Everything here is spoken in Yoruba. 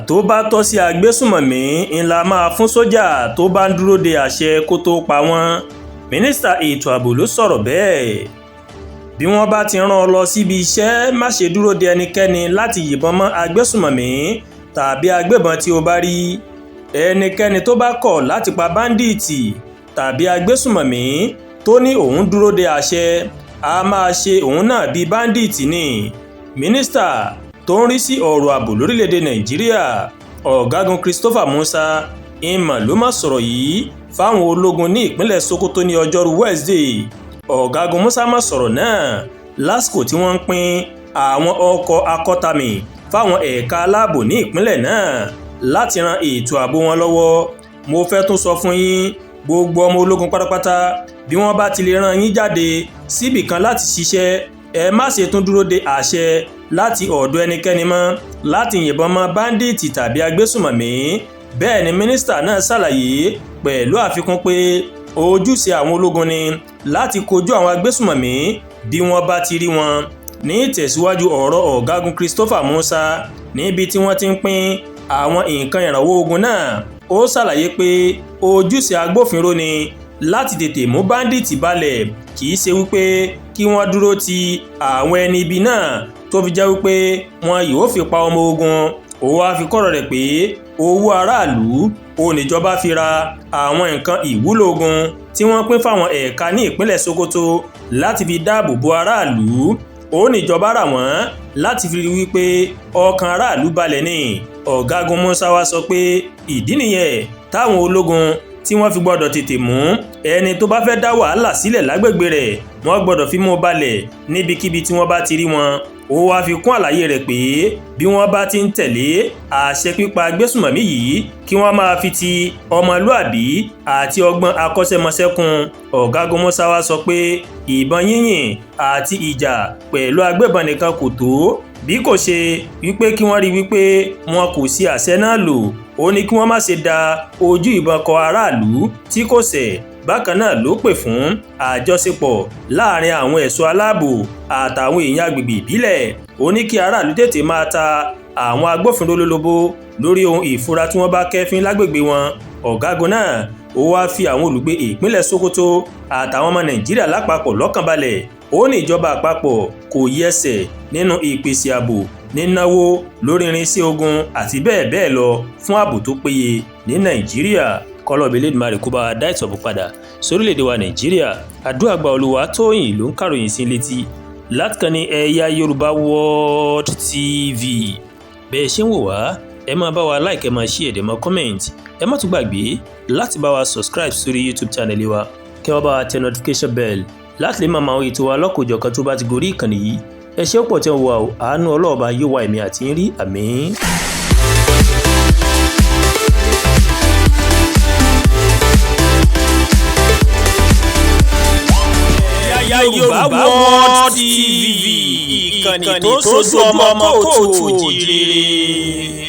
Tó bá tọ́ sí agbésùnmọ̀mí ń lá máa fún sójà tó bá ń dúró de àṣẹ kó tóó pa wọ́n. Mínísítà ètò ààbò ló sọ̀rọ̀ bẹ́ẹ̀. Bí wọ́n bá ti rán ọ lọ síbi iṣẹ́, má ṣe dúró de ẹnikẹ́ni láti yìnbọn mọ́ agbésùnmọ̀mí tàbí agbébọn tí o bá rí. Ẹnikẹ́ni tó bá kọ̀ láti pa báńdíìtì tàbí agbésùnmọ̀mí tó ní òun dúró de àṣẹ, a máa ṣe òun náà bíi báńdíìtì ni. Mínísítà tó ń rí sí ọ̀rọ̀ ààbò lórílẹ̀‐èdè Nàìjíríà, Ọ̀gágun Christopher Musa ìmọ̀ ló má sọ̀rọ̀ yìí fáwọn ológun ní ìpínlẹ̀ Sokoto ní ọjọ́rú Wednesday. Ọ̀gágun Musa má sọ̀rọ̀ náà lásìkò tí wọ́n ń pín àwọn ọkọ̀ akọ́tàmì fáwọn ẹ̀ka aláàbò ní ìpínlẹ̀ náà láti ran ètò ààbò wọn lọ́wọ́. Mo fẹ́ tún sọ fún yín, gbogbo ọmọ ológun pátápátá, bí wọ́n bá ti lè rán yín jáde síbì kan láti ṣiṣẹ́, ẹ má ṣe tún dúró de àṣẹ láti ọ̀dọ̀ ẹnikẹ́ni mọ́ láti yìnbọn mọ́ báńdíìtì tàbí agbésùnmọ̀mí. Bẹ́ẹ̀ ni mínísítà náà ṣàlàyé pẹ̀lú àfikún pé ojúṣe àwọn ológun ni láti kojú àwọn agbésùnmọ̀mí bí wọ́n bá ti rí wọn. Ní ìtẹ̀síwájú ọ̀rọ̀ Ọ̀gágun Christopher Musa níbi tí wọ́n ti ń pín àwọn nǹkan ìrànwọ́ ogun náà, ó ṣàlàyé pé ojúṣe agbófinró ni láti tètè mú báńdíìtì balẹ̀, kì í ṣe wípé kí wọ́n dúró ti àwọn ẹni ibi náà tó fi jẹ́ wípé wọn yóò fi pa ọmọ ogun. Ó wáá fi kọ́rọ̀ rẹ̀ pé owó aráàlú oníjọba fi ra àwọn nǹkan ìwúlò ogun tí wọ́n pín fáwọn ẹ̀ka ní ìpínlẹ̀ Sokoto láti fi dáàbò bo aráàlú. Ó níjọba rà wọ́n láti fi rí wípé ọkàn aráàlú balẹ̀ ni. Ọ̀gágun Musa wá sọ pé ìdí nìyẹn táwọn ológun tí wọ́n fi gbọ́dọ̀ tètè mú ẹni tó bá fẹ́ dá wàhálà sílẹ̀ lágbègbè rẹ̀, wọ́n gbọ́dọ̀ fi mú balẹ̀ níbikíbi tí wọ́n bá ti rí wọn. Ó wáá fi kún àlàyé rẹ̀ pé bí wọ́n bá ti ń tẹ̀lé àṣẹ pípa agbésùnmọ̀mí yìí, kí wọ́n máa fi ti ọmọlúàbí àti ọgbọ́n akọ́ṣẹ́mọṣẹ́ kún. Ọ̀gágun Musa wá sọ pé ìbọn yínyìn àti ìjà pẹ̀lú agbébọn nìkan kò tó, bí kò ṣe wípé kí wọ́n rí wípé wọn kò sí àṣẹ náà lò. Ó ní kí wọ́n má ṣe da ojú ìbọn kọ aráàlú tí kò ṣẹ̀. Bákan náà ló pè fún àjọṣepọ̀ láàrin àwọn ẹ̀ṣọ́ aláàbò àtàwọn èèyàn agbègbè ìbílẹ̀. Ó ní kí aráàlú tètè máa ta àwọn agbófinró lólobó lórí ohun ìfura tí wọ́n bá kẹ́fín lágbègbè wọn. Ọ̀gágun náà ó wáá fi àwọn olùgbé ìpínlẹ̀ Sokoto àtàwọn ọmọ Nàìjíríà lápapọ̀ lọ́kàn balẹ̀. Ó ní ìjọba àpapọ̀ kò yẹsẹ̀ nínú ìpèsè ààbò, nínáwó lórí irinṣẹ́ ogun àti bẹ́ẹ̀ bẹ́ẹ̀ lọ fún ààbò tó péye ní Nàìjíríà. Kọlọ́ọ̀bì Elédùmarè kó bá wa dá ìtọ̀bù padà sórílẹ̀‐èdè wa Nàìjíríà. Àdúrà gba. Olúwatóyìn ló ń kàròyìn sí létí látìkànnì Ẹ̀yà Yorùbá World TV. Bẹ́ẹ̀ ṣe ń wò wá, ẹ máa bá wa like, ẹ máa share, ẹ máa comment. Ẹ má tún gbàgbé láti bá wa subscribe sórí YouTube channel wa, kí wọ́n bá wa tẹ notification bell láti lè máa mọ àwọn ètò wa lọ́kọ̀ọ́jọ̀kan tó bá ti gorí ìkànnì yìí. Ẹ ṣé pọ̀ tẹ́ ń wò wá o. Àánú ọlọ́ọ̀ba yóò wá èmi àti yín rí. Àmín. Yorùbá World TV, ìkànnì tó sojú ọmọ kóòtù òjìrè.